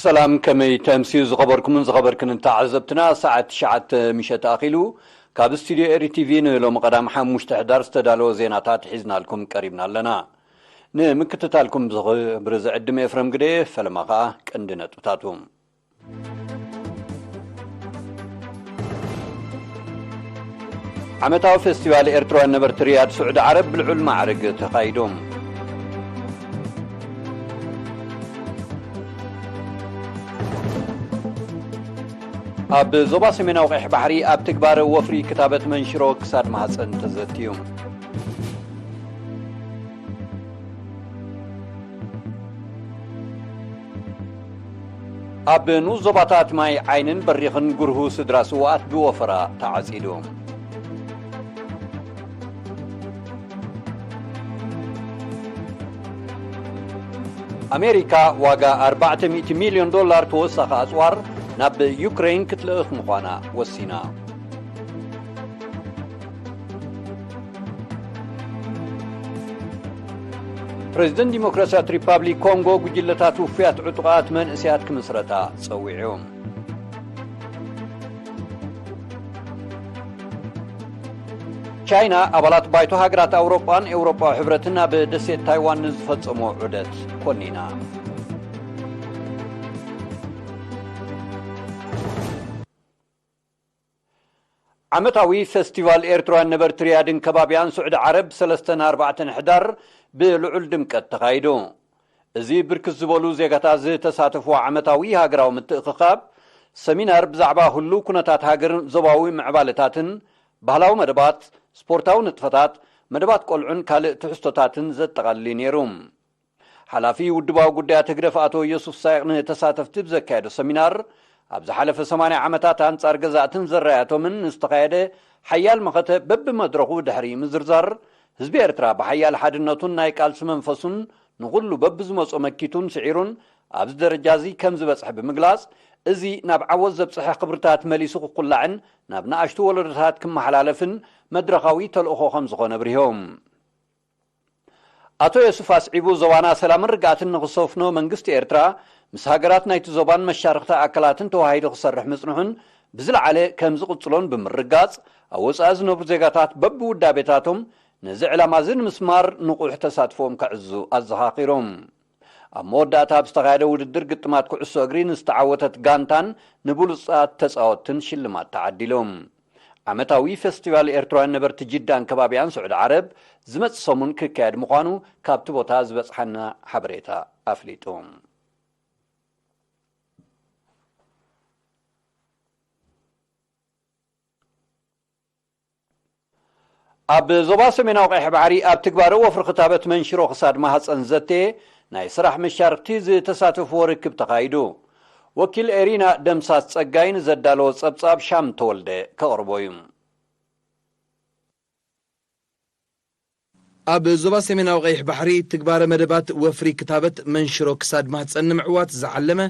ሰላም፣ ከመይ ተምስዩ ዝኸበርኩምን ዝኸበርክን ተዓዘብትና? ሰዓት ትሽዓተ ምሸት ኣኺሉ። ካብ ስቱድዮ ኤሪ ቲቪ ንሎሚ ቀዳም ሓሙሽተ ሕዳር ዝተዳለወ ዜናታት ሒዝናልኩም ቀሪብና ኣለና። ንምክትታልኩም ብኽብሪ ዝዕድም ኤፍረም ግደ፣ ፈለማ ኸኣ ቀንዲ ነጥብታቱ። ዓመታዊ ፌስቲቫል ኤርትራውያን ነበርቲ ሪያድ ስዑዲ ዓረብ ብልዑል ማዕርግ ተኻይዱ። ኣብ ዞባ ሰሜናዊ ቀይሕ ባሕሪ ኣብ ትግባረ ወፍሪ ክታበት መንሽሮ ክሳድ ማህፀን ተዘትዩ። ኣብ ንኡስ ዞባታት ማይ ዓይንን በሪኽን ጉርሁ ስድራ ስውኣት ብወፈራ ተዓጺዱ። ኣሜሪካ ዋጋ ኣርባዕተ ሚእቲ ሚልዮን ዶላር ተወሳኺ ኣጽዋር ናብ ዩክረይን ክትልእኽ ምዃና ወሲና። ፕሬዝደንት ዲሞክራሲያዊት ሪፓብሊክ ኮንጎ ጉጅለታት ውፉያት ዕጡቓት መንእሰያት ክምስረታ ጸዊዑ። ቻይና ኣባላት ባይቶ ሃገራት ኣውሮጳን ኤውሮጳዊ ሕብረትን ኣብ ደሴት ታይዋን ንዝፈጸሞ ዑደት ኮኒና። ዓመታዊ ፈስቲቫል ኤርትራውያን ነበርቲ ሪያድን ከባቢያን ስዑዲ ዓረብ ሰለስተን ኣርባዕተን ሕዳር ብልዑል ድምቀት ተኻይዱ። እዚ ብርክት ዝበሉ ዜጋታት ዝተሳተፍዎ ዓመታዊ ሃገራዊ ምትእኽኻብ ሰሚናር ብዛዕባ ህሉው ኩነታት ሃገርን ዞባዊ ምዕባለታትን፣ ባህላዊ መደባት፣ ስፖርታዊ ንጥፈታት፣ መደባት ቆልዑን ካልእ ትሕዝቶታትን ዘጠቓልል እዩ ነይሩ። ሓላፊ ውድባዊ ጉዳያት ህግደፍ ኣቶ ዮሱፍ ሳይቕ ንተሳተፍቲ ብዘካየዶ ሰሚናር፣ ኣብ ዝሓለፈ ሰማንያ ዓመታት ኣንጻር ገዛእትን ዘራያቶምን ዝተኻየደ ሓያል መኸተ በብመድረኹ ድሕሪ ምዝርዛር፣ ህዝቢ ኤርትራ ብሓያል ሓድነቱን ናይ ቃልሲ መንፈሱን ንኹሉ በብዝመጾ መኪቱን ስዒሩን ኣብዚ ደረጃ እዚ ከም ዝበጽሐ ብምግላጽ፣ እዚ ናብ ዓወት ዘብጽሐ ክብርታት መሊሱ ክኹላዕን ናብ ንኣሽቱ ወለዶታት ክመሓላለፍን መድረኻዊ ተልእኾ ከም ዝኾነ ኣብሪሆም። ኣቶ የሱፍ ኣስዒቡ፣ ዞባና ሰላምን ርግኣትን ንኽሰፍኖ መንግስቲ ኤርትራ ምስ ሃገራት ናይቲ ዞባን መሻርኽቲ ኣካላትን ተዋሂዱ ክሰርሕ ምጽንሑን ብዝለዓለ ከም ዝቕጽሎን ብምርጋጽ፣ ኣብ ወጻኢ ዝነብሩ ዜጋታት በብውዳቤታቶም ነዚ ዕላማ እዚ ንምስማር ንቑሕ ተሳትፎኦም ከዕዝዙ ኣዘኻኺሮም። ኣብ መወዳእታ ኣብ ዝተኻየደ ውድድር ግጥማት ኩዕሶ እግሪ ንዝተዓወተት ጋንታን ንብሉጻት ተጻወትትን ሽልማት ተዓዲሎም። ዓመታዊ ፈስቲቫል ኤርትራውያን ነበርቲ ጅዳን ከባቢኣን ስዑዲ ዓረብ ዝመጽእ ሰሙን ክካየድ ምዃኑ ካብቲ ቦታ ዝበጽሓና ሓበሬታ ኣፍሊጡ። ኣብ ዞባ ሰሜናዊ ቀይሕ ባሕሪ ኣብ ትግባረ ወፍሪ ክታበት መንሽሮ ክሳድ ማህፀን ዘተ ናይ ስራሕ መሻርክቲ ዝተሳተፍዎ ርክብ ተኻይዱ። ወኪል ኤሪና ደምሳስ ጸጋይ ንዘዳለዎ ጸብጻብ ሻም ተወልደ ከቕርቦ እዩ። ኣብ ዞባ ሰሜናዊ ቀይሕ ባሕሪ ትግባረ መደባት ወፍሪ ክታበት መንሽሮ ክሳድ ማህፀን ንምዕዋት ዝዓለመ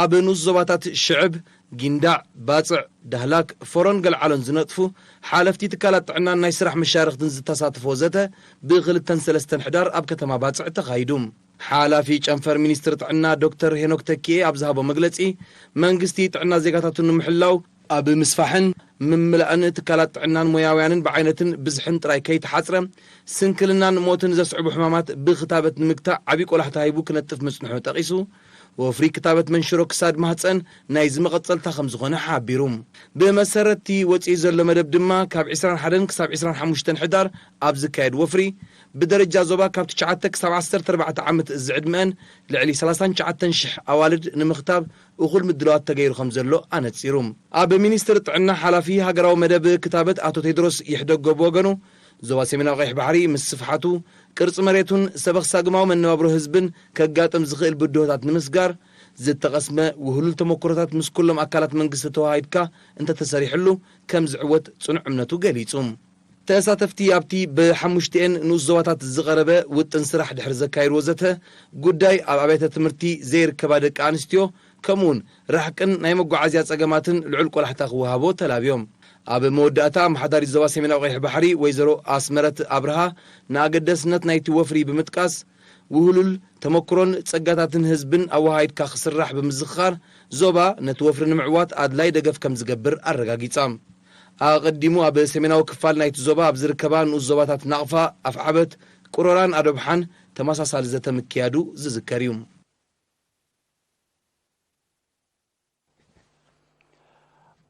ኣብ ንኡስ ዞባታት ሽዕብ፣ ጊንዳዕ፣ ባጽዕ፣ ዳህላክ፣ ፎሮን ገልዓሎን ዝነጥፉ ሓለፍቲ ትካላት ጥዕናን ናይ ስራሕ መሻርኽትን ዝተሳተፎ ዘተ ብክልተን ሰለስተን ሕዳር ኣብ ከተማ ባጽዕ ተኻይዱ። ሓላፊ ጨንፈር ሚኒስትሪ ጥዕና ዶክተር ሄኖክ ተኪኤ ኣብ ዝሃቦ መግለጺ፣ መንግስቲ ጥዕና ዜጋታቱ ንምሕላው ኣብ ምስፋሕን ምምላእን ትካላት ጥዕናን ሞያውያንን ብዓይነትን ብዝሕን ጥራይ ከይተሓጽረ፣ ስንክልናን ሞትን ዘስዕቡ ሕማማት ብክታበት ንምግታእ ዓቢ ቆላሕታ ሂቡ ክነጥፍ ምጽንሑ ጠቒሱ፣ ወፍሪ ክታበት መንሽሮ ክሳድ ማህጸን ናይዚ መቐጸልታ ከም ዝኾነ ሓቢሩ። ብመሰረት እቲ ወጺኡ ዘሎ መደብ ድማ፣ ካብ ዕስራን ሓደን ክሳብ ዕስራን ሓሙሽተን ሕዳር ኣብ ዝካየድ ወፍሪ፣ ብደረጃ ዞባ ካብ ትሽዓተ ክሳብ ዓሰርተ ኣርባዕተ ዓመት ዝዕድመአን ልዕሊ ሰላሳን ትሽዓተን ሽሕ ኣዋልድ ንምኽታብ እኹል ምድላዋት ተገይሩ ከም ዘሎ ኣነጺሩ። ኣብ ሚኒስትሪ ጥዕና ሓላፊ ሃገራዊ መደብ ክታበት ኣቶ ቴድሮስ ይሕደጎ ብወገኑ፣ ዞባ ሰሜናዊ ቀይሕ ባሕሪ ምስ ስፍሓቱ፣ ቅርጺ መሬቱን ሰበኽ ሳግማዊ መነባብሮ ህዝብን ከጋጥም ዝኽእል ብድሆታት ንምስጋር፣ ዝተቐስመ ውህሉል ተመክሮታት ምስ ኩሎም ኣካላት መንግስቲ ተወሃሂድካ እንተተሰሪሕሉ ከም ዝዕወት ጽኑዕ እምነቱ ገሊጹ። ተሳተፍቲ ኣብቲ ብሓሙሽቲኤን ንኡስ ዞባታት ዝቐረበ ውጥን ስራሕ ድሕሪ ዘካየድዎ ዘተ፣ ጉዳይ ኣብ ኣብያተ ትምህርቲ ዘይርከባ ደቂ ኣንስትዮ፣ ከምኡውን ርሕቅን ናይ መጓዓዝያ ጸገማትን ልዑል ቆላሕታ ክወሃቦ ተላብዮም። ኣብ መወዳእታ፣ ኣመሓዳሪት ዞባ ሰሜናዊ ቀይሕ ባሕሪ ወይዘሮ ኣስመረት ኣብርሃ ንኣገዳስነት ናይቲ ወፍሪ ብምጥቃስ፣ ውህሉል ተመክሮን ጸጋታትን ህዝብን ኣወሃሂድካ ክስራሕ ብምዝኽኻር፣ ዞባ ነቲ ወፍሪ ንምዕዋት ኣድላይ ደገፍ ከም ዝገብር ኣረጋጊጻ። ኣቐዲሙ ኣብ ሰሜናዊ ክፋል ናይቲ ዞባ ኣብ ዝርከባ ንኡስ ዞባታት ናቕፋ፣ ኣፍዓበት፣ ቅሮራን ኣዶብሓን ተመሳሳሊ ዘተ ምክያዱ ዝዝከር እዩ።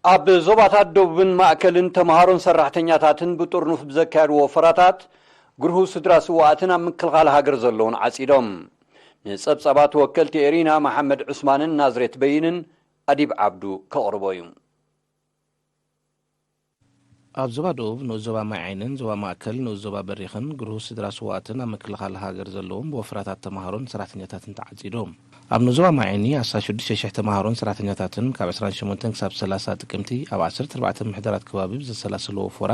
ኣብ ዞባታት ደቡብን ማእከልን ተምሃሮን ሰራሕተኛታትን ብጥርኑፍ ብዘካየድዎ ወፈራታት፣ ግርሁ ስድራ ስውኣትን ኣብ ምክልኻል ሃገር ዘለውን ዓጺዶም። ንጸብጻባት ወከልቲ ኤሪና መሓመድ ዑስማንን ናዝሬት በይንን ኣዲብ ዓብዱ ከቕርቦ እዩ። ኣብ ዞባ ደቡብ ንኡስ ዞባ ማይዓይንን ዞባ ማእከል ንኡስ ዞባ በሪኽን ግርሁ ስድራ ስውኣትን ኣብ ምክልኻል ሃገር ዘለዎም ብወፍራታት ተምሃሮን ሰራሕተኛታትን ተዓጺዶም። ኣብ ንኡስ ዞባ ማይዓይኒ ኣስታት ሽዱሽተ ሽሕ ተምሃሮን ሰራሕተኛታትን ካብ ዕስራን ሸሞንተን ክሳብ ሰላሳ ጥቅምቲ ኣብ ዓሰርተ ኣርባዕተ ምሕደራት ከባቢ ብዘሰላሰልዎ ወፈራ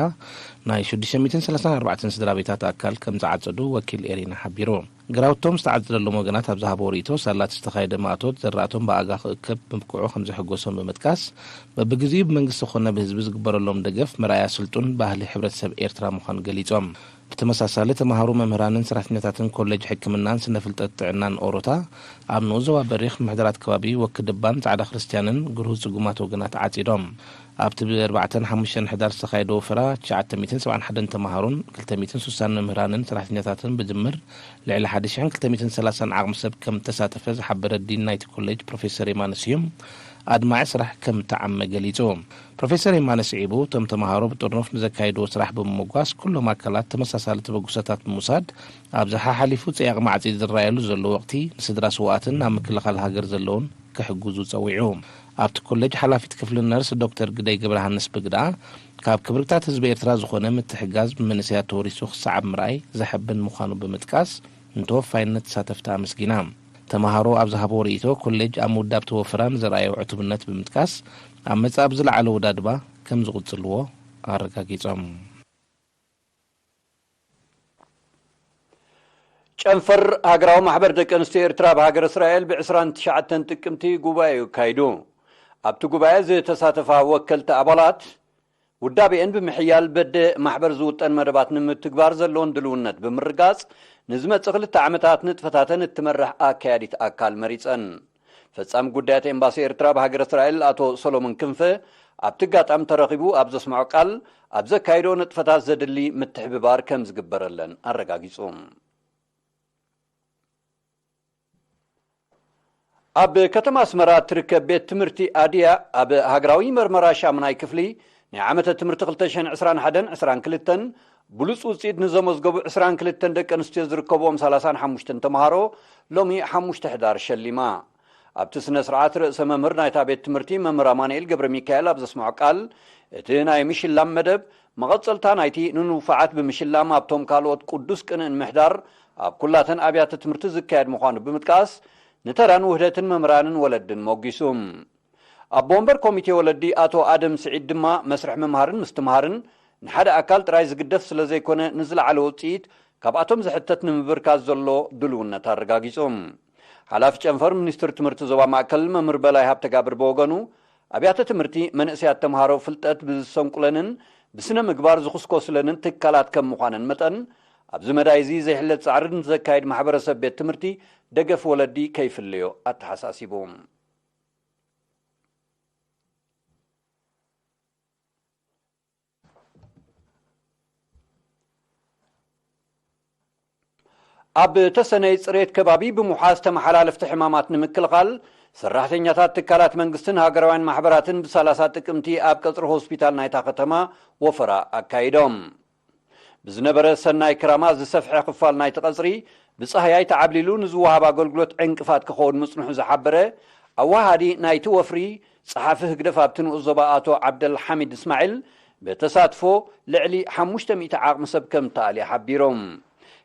ናይ ሽዱሽተ ሚእትን ሰላሳን ኣርባዕተን ስድራ ቤታት ኣካል ከም ዝዓጸዱ ወኪል ኤሪና ሓቢሩ። ግራውቶም ዝተዓጸደሎም ወገናት ኣብ ዝሃቦ ርእይቶ፣ ሳላ እቲ ዝተኻየደ ማእቶት ዘራእቶም ብኣጋ ክእከብ ምብቅዑ ከም ዘሐጎሶም ብምጥቃስ፣ በብግዜኡ ብመንግስቲ ኮነ ብህዝቢ ዝግበረሎም ደገፍ መርኣያ ስልጡን ባህሊ ሕብረተሰብ ኤርትራ ምዃኑ ገሊጾም። ብተመሳሳሊ፣ ተምሃሮ፣ መምህራንን ሰራሕተኛታትን ኮሌጅ ሕክምናን ስነ ፍልጠት ጥዕናን ኦሮታ ኣብ ንኡስ ዞባ በሪኽ ምሕደራት ከባቢ ወክድባን ጻዕዳ ክርስትያንን ግርሁ ጽጉማት ወገናት ዓጺዶም። ኣብቲ ብኣርባዕተን ሓሙሽተን ሕዳር ዝተኻየደ ወፈራ፣ ትሽዓተ ሚእትን ሰብዓን ሓደን ተምሃሮን ክልተ ሚእትን ስሳን መምህራንን ሰራሕተኛታትን ብድምር ልዕሊ ሓደ ሽሕን ክልተ ሚእትን ሰላሳን ዓቕሚ ሰብ ከም እተሳተፈ ዝሓበረ ዲን ናይቲ ኮሌጅ ፕሮፌሰር የማነ ስዩም፣ ኣድማዒ ስራሕ ከም እተዓመ ገሊጹ። ፕሮፌሰር የማነ ስዒቡ፣ እቶም ተምሃሮ ብጥርኑፍ ንዘካየድዎ ስራሕ ብምምጓስ፣ ኩሎም ኣካላት ተመሳሳሊ ተበግሶታት ብምውሳድ፣ ኣብዚ ሓሓሊፉ ጸያቒ ማዕጺድ ዝረኣየሉ ዘሎ ወቕቲ፣ ንስድራ ስውኣትን ኣብ ምክልኻል ሃገር ዘለውን ክሕግዙ ጸዊዑ። ኣብቲ ኮሌጅ ሓላፊት ክፍሊ ነርስ ዶክተር ግደይ ገብረሃንስ ብግዳ፣ ካብ ክብርታት ህዝቢ ኤርትራ ዝኾነ ምትሕጋዝ ብመንእሰያት ተወሪሱ ክሰዓብ ምርኣይ ዘሐብን ምዃኑ ብምጥቃስ፣ ንተወፋይነት ተሳተፍቲ ኣመስጊና። ተምሃሮ ኣብ ዝሃብዎ ርእይቶ፣ ኮሌጅ ኣብ ምውዳብ ተወፍራ ንዘርኣዮ ዕቱብነት ብምጥቃስ፣ ኣብ መጻኢ ብዝለዓለ ወዳድባ ከም ዝቕጽልዎ ኣረጋጊጾም። ጨንፈር ሃገራዊ ማሕበር ደቂ ኣንስትዮ ኤርትራ ኣብ ሃገር እስራኤል ብ ዕስራን ትሽዓተን ጥቅምቲ ጉባኤኡ ኣካይዱ። ኣብቲ ጉባኤ ዝተሳተፋ ወከልቲ ኣባላት፣ ውዳቤአን ብምሕያል በደ ማሕበር ዝውጠን መደባት ንምትግባር ዘለዎን ድልውነት ብምርጋጽ፣ ንዝመጽእ ክልተ ዓመታት ንጥፈታተን እትመርሕ ኣካያዲት ኣካል መሪጸን። ፈጻሚ ጉዳያት ኤምባሲ ኤርትራ ኣብ ሃገረ እስራኤል ኣቶ ሰሎሞን ክንፈ ኣብቲ ኣጋጣሚ ተረኺቡ ኣብ ዘስምዖ ቃል፣ ኣብ ዘካይዶ ንጥፈታት ዘድሊ ምትሕብባር ከም ዝግበረለን ኣረጋጊጹ። ኣብ ከተማ ኣስመራ እትርከብ ቤት ትምህርቲ ኣድያ ኣብ ሃገራዊ መርመራ ሻምናይ ክፍሊ ናይ ዓመተ ትምህርቲ ክልተ ሽሕን ዕስራን ሓደን ዕስራን ክልተን ብሉጽ ውጽኢት ንዘመዝገቡ ዕስራን ክልተን ደቂ ኣንስትዮ ዝርከብዎም ሰላሳን ሓሙሽተን ተምሃሮ ሎሚ ሓሙሽተ ሕዳር ሸሊማ። ኣብቲ ስነ ስርዓት ርእሰ መምህር ናይታ ቤት ትምህርቲ መምህር ኣማኑኤል ገብረ ሚካኤል ኣብ ዘስምዖ ቃል፣ እቲ ናይ ምሽላም መደብ መቐጸልታ ናይቲ ንንፉዓት ብምሽላም ኣብቶም ካልኦት ቅዱስ ቅንእን ምሕዳር ኣብ ኩላተን ኣብያተ ትምህርቲ ዝካየድ ምዃኑ ብምጥቃስ፣ ንተራን ውህደትን መምህራንን ወለድን ሞጒሱ። ኣቦ ወንበር ኮሚቴ ወለዲ ኣቶ ኣደም ስዒድ ድማ፣ መስርሕ ምምሃርን ምስትምሃርን ንሓደ ኣካል ጥራይ ዝግደፍ ስለ ዘይኮነ፣ ንዝለዓለ ውጽኢት ካብኣቶም ዝሕተት ንምብርካት ዘሎ ድልውነት ኣረጋጊጹ። ሓላፊ ጨንፈር ሚኒስትሪ ትምህርቲ ዞባ ማእከል መምህር በላይ ሃብተጋብር ብወገኑ፣ ኣብያተ ትምህርቲ መንእሰያት ተምሃሮ ፍልጠት ብዝሰንቁለንን ብስነ ምግባር ዝኹስኮስለንን ትካላት ከም ምዃነን መጠን፣ ኣብዚ መዳይ እዚ ዘይሕለል ጻዕሪ ንዘካይድ ማሕበረሰብ ቤት ትምህርቲ ደገፍ ወለዲ ከይፍለዮ ኣተሓሳሲቡ። ኣብ ተሰነይ ጽሬት ከባቢ ብምውሓዝ ተመሓላለፍቲ ሕማማት ንምክልኻል፣ ሰራሕተኛታት ትካላት መንግስትን ሃገራውያን ማሕበራትን ብሰላሳ ጥቅምቲ ኣብ ቀጽሪ ሆስፒታል ናይታ ከተማ ወፈራ ኣካይዶም። ብዝነበረ ሰናይ ክራማት ዝሰፍሐ ክፋል ናይቲ ቀጽሪ ብጻህያይ ተዓብሊሉ ንዝወሃብ ኣገልግሎት ዕንቅፋት ክኸውን ምጽንሑ ዝሓበረ ኣወሃሃዲ ናይቲ ወፍሪ፣ ጸሓፊ ህግደፍ ኣብቲ ንኡስ ዞባ ኣቶ ዓብደል ሓሚድ እስማዒል፣ ብተሳትፎ ልዕሊ ሓሙሽተ ሚእቲ ዓቕሚ ሰብ ከም ተኣልየ ሓቢሮም።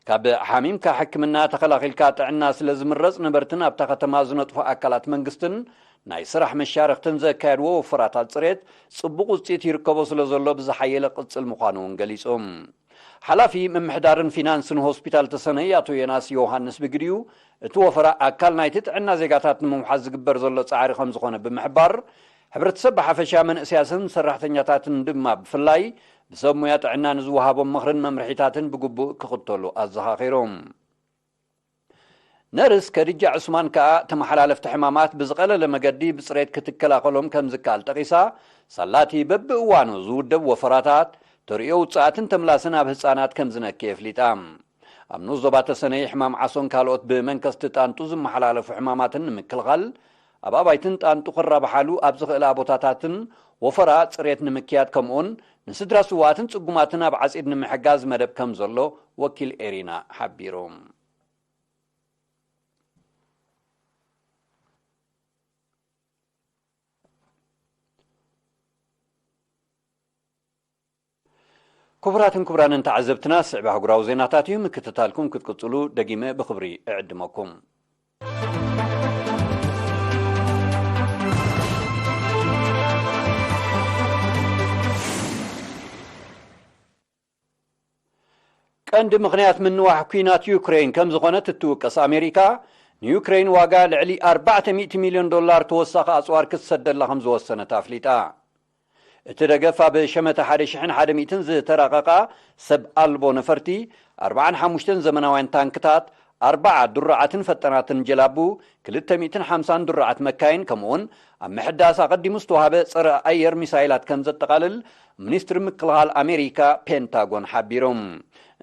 ካብ ሓሚምካ ሕክምና ተኸላኺልካ ጥዕና ስለ ዝምረጽ፣ ነበርትን ኣብታ ከተማ ዝነጥፉ ኣካላት መንግስትን ናይ ስራሕ መሻርኽትን ዘካየድዎ ወፈራታት ጽሬት ጽቡቕ ውጽኢት ይርከቦ ስለ ዘሎ ብዝሓየለ ቅጽል ምዃኑ እውን ገሊጹ። ሓላፊ ምምሕዳርን ፊናንስን ሆስፒታል ተሰነይ ኣቶ ዮናስ ዮሃንስ ብግዲኡ፣ እቲ ወፈራ ኣካል ናይቲ ጥዕና ዜጋታት ንምውሓስ ዝግበር ዘሎ ጻዕሪ ከም ዝኾነ ብምሕባር፣ ሕብረተሰብ ብሓፈሻ መንእሰያትን ሰራሕተኛታትን ድማ ብፍላይ ብሰብ ሙያ ጥዕና ንዝወሃቦም ምኽርን መምርሒታትን ብግቡእ ክኽተሉ ኣዘኻኺሩ። ነርስ ከድጃ ዑስማን ከኣ ተመሓላለፍቲ ሕማማት ብዝቐለለ መገዲ ብጽሬት ክትከላኸሎም ከም ዝከኣል ጠቒሳ፣ ሳላቲ በብእዋኑ ዝውደብ ወፈራታት፣ ተርእዮ ውጽኣትን ተምላስን ኣብ ህጻናት ከም ዝነክእ የፍሊጣ። ኣብ ንኡስ ዞባ ተሰነይ ሕማም ዓሶን ካልኦት ብመንከስቲ ጣንጡ ዝመሓላለፉ ሕማማትን ንምክልኻል፣ ኣብ ኣባይትን ጣንጡ ክራብሓሉ ኣብ ዝኽእላ ቦታታትን ወፈራ ጽሬት ንምክያድ ከምኡውን ንስድራ ስውኣትን ጽጉማትን ኣብ ዓጺድ ንምሕጋዝ መደብ ከም ዘሎ ወኪል ኤሪና ሓቢሩ። ክቡራትን ክቡራንን ተዓዘብትና፣ ስዕብ ኣህጉራዊ ዜናታት እዩ። ምክትታልኩም ክትቅጽሉ ደጊመ ብኽብሪ እዕድመኩም። ቀንዲ ምኽንያት ምንዋሕ ኲናት ዩክሬን ከም ዝኾነት እትውቀስ ኣሜሪካ፣ ንዩክሬን ዋጋ ልዕሊ ኣርባዕተ ሚእቲ ሚልዮን ዶላር ተወሳኺ ኣጽዋር ክትሰደላ ከም ዝወሰነት ኣፍሊጣ። እቲ ደገፍ ኣብ ሸመተ ሓደ ሽሕን ሓደ ሚእትን ዝተራቐቓ ሰብ ኣልቦ ነፈርቲ፣ ኣርባዓን ሓሙሽተን ዘመናውያን ታንክታት፣ ኣርባዓ ድሩዓትን ፈጣናትን ጀላቡ፣ ክልተ ሚእትን ሓምሳን ድሩዓት መካይን፣ ከምኡውን ኣብ ምሕዳስ ኣቐዲሙ ዝተዋህበ ጸረ ኣየር ሚሳይላት ከም ዘጠቓልል ሚኒስትሪ ምክልኻል ኣሜሪካ ፔንታጎን ሓቢሩ።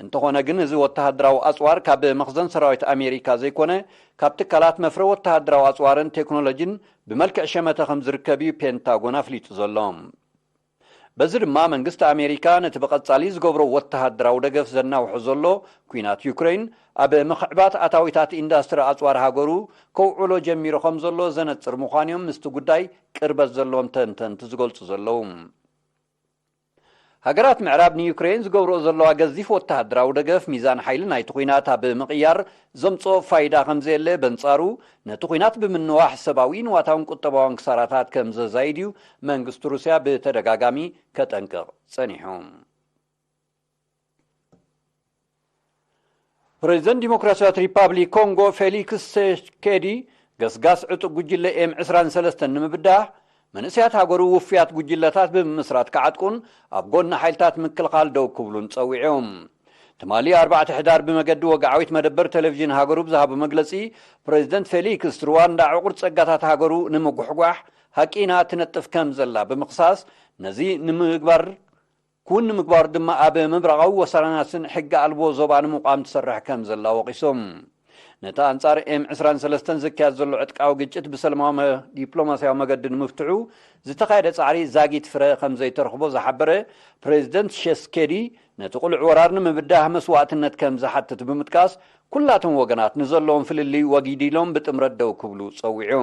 እንተኾነ ግን፣ እዚ ወተሃደራዊ ኣጽዋር ካብ መኽዘን ሰራዊት ኣሜሪካ ዘይኮነ፣ ካብ ትካላት መፍረ ወተሃደራዊ ኣጽዋርን ቴክኖሎጂን ብመልክዕ ሸመተ ከም ዝርከብ እዩ ፔንታጎን ኣፍሊጡ ዘሎ። በዚ ድማ መንግስቲ ኣሜሪካ ነቲ ብቐጻሊ ዝገብሮ ወተሃደራዊ ደገፍ ዘናውሖ ዘሎ ኲናት ዩክሬን፣ ኣብ ምኽዕባት ኣታዊታት ኢንዳስትሪ ኣጽዋር ሃገሩ ከውዕሎ ጀሚሩ ከም ዘሎ ዘነጽር ምዃኑ እዮም ምስቲ ጉዳይ ቅርበት ዘለዎም ተንተንቲ ዝገልጹ ዘለዉ። ሃገራት ምዕራብ ንዩክሬን ዝገብርኦ ዘለዋ ገዚፍ ወተሃደራዊ ደገፍ፣ ሚዛን ሓይሊ ናይቲ ኲናት ኣብ ምቕያር ዘምጽኦ ፋይዳ ከም ዘየለ፣ በንጻሩ ነቲ ኲናት ብምንዋሕ ሰብኣዊ፣ ንዋታውን ቁጠባውን ክሳራታት ከም ዘዛይድ እዩ መንግስቲ ሩስያ ብተደጋጋሚ ከጠንቅቕ ጸኒሑ። ፕሬዚደንት ዲሞክራሲያዊት ሪፓብሊክ ኮንጎ ፌሊክስ ሴሽኬዲ፣ ገስጋስ ዕጡቕ ጉጅለ ኤም ዕስራን ሰለስተን ንምብዳህ፣ መንእሰያት ሃገሩ ውፉያት ጉጅለታት ብምምስራት ክዓጥቁን ኣብ ጎኒ ሓይልታት ምክልኻል ደው ክብሉን ጸዊዑ። ትማሊ ኣርባዕተ ሕዳር ብመገዲ ወግዓዊት መደበር ቴሌቪዥን ሃገሩ ብዝሃቦ መግለጺ፣ ፕሬዚደንት ፌሊክስ፣ ሩዋንዳ ዕቑር ጸጋታት ሃገሩ ንምጉሕጓሕ ሃቂና ትነጥፍ ከም ዘላ ብምኽሳስ፣ ነዚ ንምግባር ክውን ንምግባሩ ድማ ኣብ ምብራቓዊ ወሰናስን ሕጊ ኣልቦ ዞባ ንምቋም ትሰርሕ ከም ዘላ ወቒሶም። ነቲ ኣንጻር ኤም ዕስራን ሰለስተን ዝካየድ ዘሎ ዕጥቃዊ ግጭት ብሰላማዊ መ-፣ ዲፕሎማስያዊ መገዲ ንምፍትሑ ዝተኻየደ ጻዕሪ ዛጊት ፍረ ከም ዘይተረኽቦ ዝሓበረ ፕሬዚደንት ሸስኬዲ፣ ነቲ ቅሉዕ ወራር ንምብዳህ መስዋእትነት ከም ዝሓትት ብምጥቃስ፣ ኩላቶም ወገናት ንዘለዎም ፍልልይ ወጊዲሎም ብጥምረት ደው ክብሉ ጸዊዑ።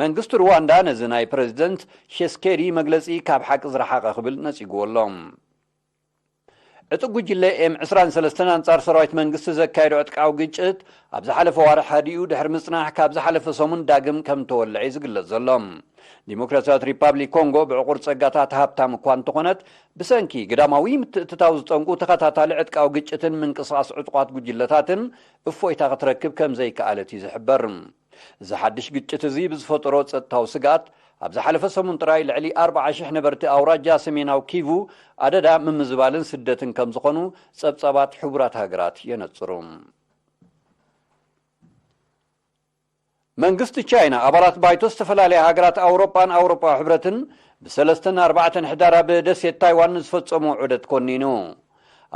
መንግስቲ ሩዋንዳ ነዚ ናይ ፕሬዚደንት ሸስኬዲ መግለጺ ካብ ሓቂ ዝረሓቐ ክብል ነጺግዎ ኣሎ። ዕጡቕ ጉጅለ ኤም ዕስራን ሰለስተን ኣንጻር ሰራዊት መንግስቲ ዘካየዶ ዕጥቃዊ ግጭት ኣብ ዝሓለፈ ዋርሕ ሃዲኡ ድሕሪ ምጽናሕ፣ ካብ ዝሓለፈ ሰሙን ዳግም ከም ተወልዐ እዩ ዝግለጽ ዘሎ። ዲሞክራሲያዊት ሪፓብሊክ ኮንጎ ብዕቑር ጸጋታት ሃብታም እኳ እንተኾነት፣ ብሰንኪ ግዳማዊ ምትእትታው ዝጠንቁ ተኸታታሊ ዕጥቃዊ ግጭትን ምንቅስቓስ ዕጡቓት ጉጅለታትን እፎይታ ክትረክብ ከም ዘይከኣለት እዩ ዝሕበር። እዚ ሓድሽ ግጭት እዚ ብዝፈጠሮ ጸጥታዊ ስግኣት፣ ኣብ ዝሓለፈ ሰሙን ጥራይ ልዕሊ ኣርባዓ ሽሕ ነበርቲ ኣውራጃ ሰሜናዊ ኪቩ ኣደዳ ምምዝባልን ስደትን ከም ዝኾኑ ጸብጻባት ሕቡራት ሃገራት የነጽሩ። መንግስቲ ቻይና፣ ኣባላት ባይቶ ዝተፈላለያ ሃገራት ኣውሮጳን ኣውሮጳዊ ሕብረትን ብሰለስተን ኣርባዕተን ሕዳር ኣብ ደሴት ታይዋን ንዝፈጸሞ ዑደት ኮኒኑ።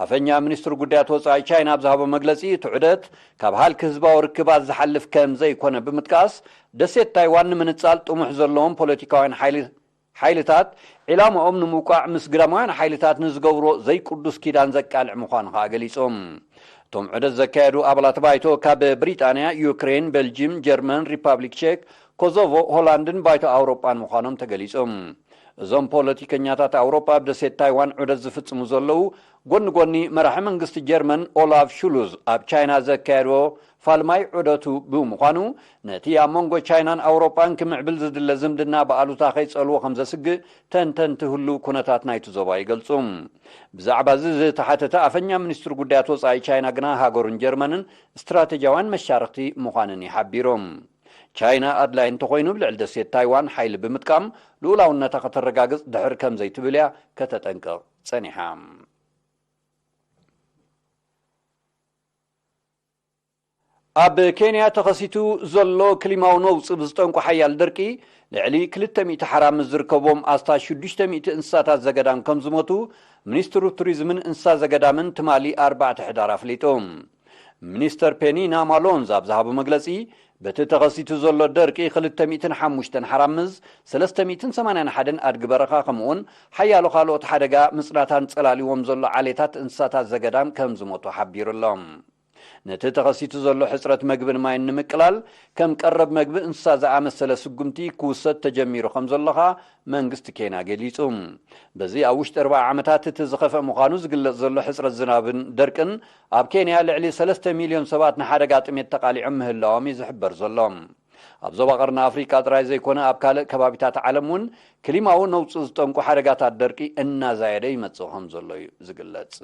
ኣፈኛ ሚኒስትሪ ጉዳያት ወጻኢ ቻይና ኣብ ዝሃቦ መግለጺ፣ እቲ ዑደት ካብ ሃልኪ ህዝባዊ ርክባት ዝሓልፍ ከም ዘይኮነ ብምጥቃስ፣ ደሴት ታይዋን ንምንጻል ጥሙሕ ዘለዎም ፖለቲካውያን ሓይሊ-፣ ሓይልታት ዒላማኦም ንምውቃዕ ምስ ግዳማውያን ሓይልታት ንዝገብርዎ ዘይቅዱስ ኪዳን ዘቃልዕ ምዃኑ ከኣ ገሊጾም። እቶም ዑደት ዘካየዱ ኣባላት ባይቶ ካብ ብሪጣንያ፣ ዩክሬን፣ ቤልጂም፣ ጀርመን፣ ሪፓብሊክ ቼክ፣ ኮሶቮ፣ ሆላንድን ባይቶ ኣውሮጳን ምዃኖም ተገሊጾም። እዞም ፖለቲከኛታት ኣውሮጳ ኣብ ደሴት ታይዋን ዑደት ዝፍጽሙ ዘለዉ፣ ጎኒ ጎኒ መራሒ መንግስቲ ጀርመን ኦላፍ ሹሉዝ ኣብ ቻይና ዘካየድዎ ፋልማይ ዑደቱ ብምዃኑ፣ ነቲ ኣብ መንጎ ቻይናን ኣውሮጳን ክምዕብል ዝድለ ዝምድና ብኣሉታ ከይጸልዎ ከም ዘስግእ ተንተንቲ ህሉው ኩነታት ናይቲ ዞባ ይገልጹ። ብዛዕባ እዚ ዝተሓተተ ኣፈኛ ሚኒስትሪ ጉዳያት ወጻኢ ቻይና ግና፣ ሃገሩን ጀርመንን ስትራተጂያውያን መሻርኽቲ ምዃነን እዩ ሓቢሩ። ቻይና ኣድላይ እንተኾይኑ፣ ኣብ ልዕሊ ደሴት ታይዋን ሓይሊ ብምጥቃም ልኡላውነታ ከተረጋግጽ ድሕር ከም ዘይትብል እያ ከተጠንቅቕ ጸኒሓ። ኣብ ኬንያ ተኸሲቱ ዘሎ ክሊማዊ ነውጽ ብዝጠንቁ ሓያል ደርቂ፣ ልዕሊ ክልተ ሚእቲ ሓራምዝ ዝርከቦም ኣስታት ሽዱሽተ ሚእቲ እንስሳታት ዘገዳም ከም ዝሞቱ ሚኒስትሩ ቱሪዝምን እንስሳ ዘገዳምን ትማሊ ኣርባዕተ ሕዳር ኣፍሊጡ። ሚኒስተር ፔኒና ማሎንዝ ኣብ ዝሃቦ መግለጺ፣ በቲ ተኸሲቱ ዘሎ ደርቂ ክልተ ሚእትን ሓሙሽተን ሓራምዝ፣ ሰለስተ ሚእትን ሰማንያን ሓደን ኣድጊ በረኻ፣ ከምኡውን ሓያሎ ካልኦት ሓደጋ ምጽናት ኣንጸላልዎም ዘሎ ዓሌታት እንስሳታት ዘገዳም ከም ዝሞቱ ሓቢሩ ኣሎ። ነቲ ተኸሲቱ ዘሎ ሕጽረት መግብን ማይን ንምቅላል፣ ከም ቀረብ መግቢ እንስሳ ዝኣመሰለ ስጉምቲ ክውሰድ ተጀሚሩ ከም ዘሎ ኸኣ መንግስቲ ኬንያ ገሊጹ። በዚ ኣብ ውሽጢ ኣርብዓ ዓመታት እቲ ዝኸፍአ ምዃኑ ዝግለጽ ዘሎ ሕጽረት ዝናብን ደርቅን፣ ኣብ ኬንያ ልዕሊ ሰለስተ ሚልዮን ሰባት ንሓደጋ ጥሜት ተቓሊዖም ምህላዎም እዩ ዝሕበር ዘሎ። ኣብ ዞባ ቀርኒ ኣፍሪቃ ጥራይ ዘይኮነ፣ ኣብ ካልእ ከባቢታት ዓለም እውን ክሊማዊ ነውጺ ዝጠንቁ ሓደጋታት ደርቂ እናዛየደ ይመጽእ ከም ዘሎ እዩ ዝግለጽ።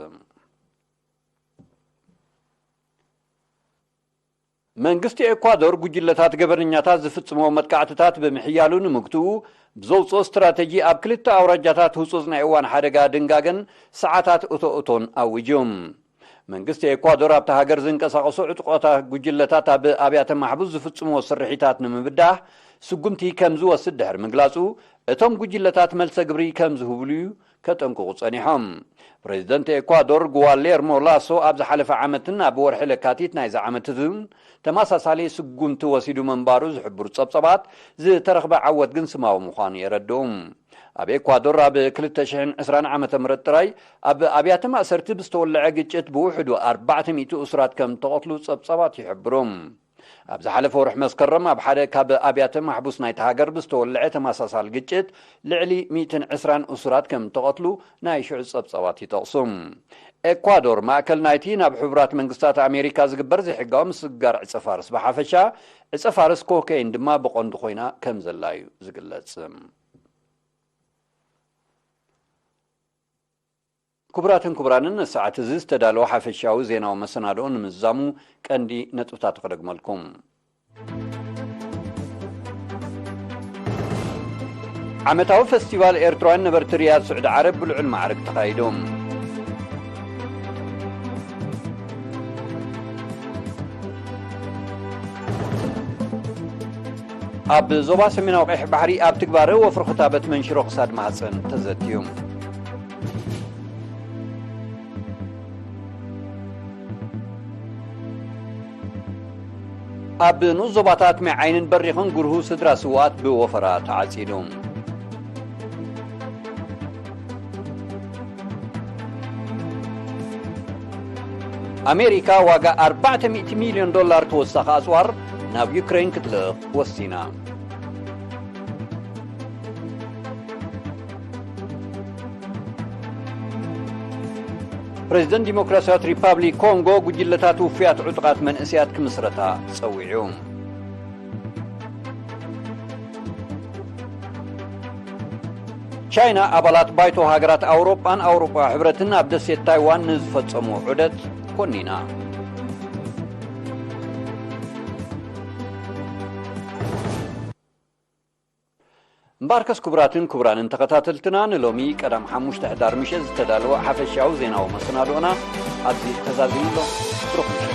መንግስቲ ኤኳዶር ጉጅለታት ገበነኛታት ዝፍጽሞ መጥቃዕትታት ብምሕያሉ ንምግትኡ ብዘውፅኦ ስትራተጂ፣ ኣብ ክልተ ኣውራጃታት ህጹጽ ናይ እዋን ሓደጋ ድንጋገን ሰዓታት እቶ እቶን ኣዊጁ። መንግስቲ ኤኳዶር ኣብታ ሃገር ዝንቀሳቐሱ ዕጡቓት ጉጅለታት ኣብ ኣብያተ ማሕቡስ ዝፍጽምዎ ስርሒታት ንምብዳህ ስጉምቲ ከም ዝወስድ ድሕሪ ምግላጹ፣ እቶም ጉጅለታት መልሰ ግብሪ ከም ዝህብሉ እዩ ከጠንቅቑ ጸኒሖም። ፕሬዚደንት ኤኳዶር ጉዋሌርሞ ላሶ ኣብ ዝሓለፈ ዓመትን ኣብ ወርሒ ለካቲት ናይዚ ዓመት እውን ተመሳሳሊ ስጉምቲ ወሲዱ ምንባሩ ዝሕብሩ ጸብጸባት፣ ዝተረኽበ ዓወት ግን ስማዊ ምዃኑ የረድኡ። ኣብ ኤኳዶር ኣብ ክልተ ሽሕን ዕስራን ዓመተ ምህረት ጥራይ ኣብ ኣብያተ ማእሰርቲ ብዝተወለዐ ግጭት ብውሕዱ ኣርባዕተ ሚእቲ እሱራት ከም ተቐትሉ ጸብጸባት ይሕብሩ። ኣብ ዝሓለፈ ወርሒ መስከረም ኣብ ሓደ ካብ ኣብያተ ማሕቡስ ናይቲ ሃገር ብዝተወለዐ ተመሳሳሊ ግጭት ልዕሊ ሚእትን ዕስራን እሱራት ከም ተቐትሉ ናይ ሽዑ ጸብጸባት ይጠቕሱ። ኤኳዶር ማእከል ናይቲ ናብ ሕቡራት መንግስታት ኣሜሪካ ዝግበር ዘይሕጋዊ ምስግጋር ዕጸ ፋርስ ብሓፈሻ፣ ዕጸ ፋርስ ኮኬይን ድማ ብቐንዱ ኮይና ከም ዘላ እዩ ዝግለጽ። ክቡራትን ክቡራንን፣ ንሰዓት እዚ ዝተዳለወ ሓፈሻዊ ዜናዊ መሰናድኦ ንምዝዛሙ ቀንዲ ነጥብታቱ ክደግመልኩም። ዓመታዊ ፈስቲቫል ኤርትራውያን ነበርቲ ሪያድ ስዑዲ ዓረብ ብልዑል ማዕርግ ተኻይዱ። ኣብ ዞባ ሰሜናዊ ቀይሕ ባሕሪ ኣብ ትግባረ ወፍሪ ክታበት መንሽሮ ክሳድ ማህፀን ተዘትዩ። ኣብ ንኡስ ዞባታት ማይ ዓይንን በሪኽን ጉርሁ ስድራ ስውኣት ብወፈራ ተዓጺዱ። ኣሜሪካ ዋጋ ኣርባዕተ ሚእቲ ሚልዮን ዶላር ተወሳኺ ኣጽዋር ናብ ዩክሬን ክትልእኽ ወሲና። ፕሬዚደንት ዲሞክራሲያዊት ሪፓብሊክ ኮንጎ ጉጅለታት ውፉያት ዕጡቓት መንእሰያት ክምስረታ ጸዊዑ። ቻይና ኣባላት ባይቶ ሃገራት ኣውሮጳን ኣውሮጳ ሕብረትን ኣብ ደሴት ታይዋን ንዝፈጸምዎ ዑደት ኮኒና። እምበኣርከስ ክቡራትን ክቡራንን ተኸታተልትና፣ ንሎሚ ቀዳም ሓሙሽተ ሕዳር ምሸት ዝተዳለወ ሓፈሻዊ ዜናዊ መሰናድኦና ኣብዚ ተዛዚሙ ኣሎ። ብሩኽ ምሸት።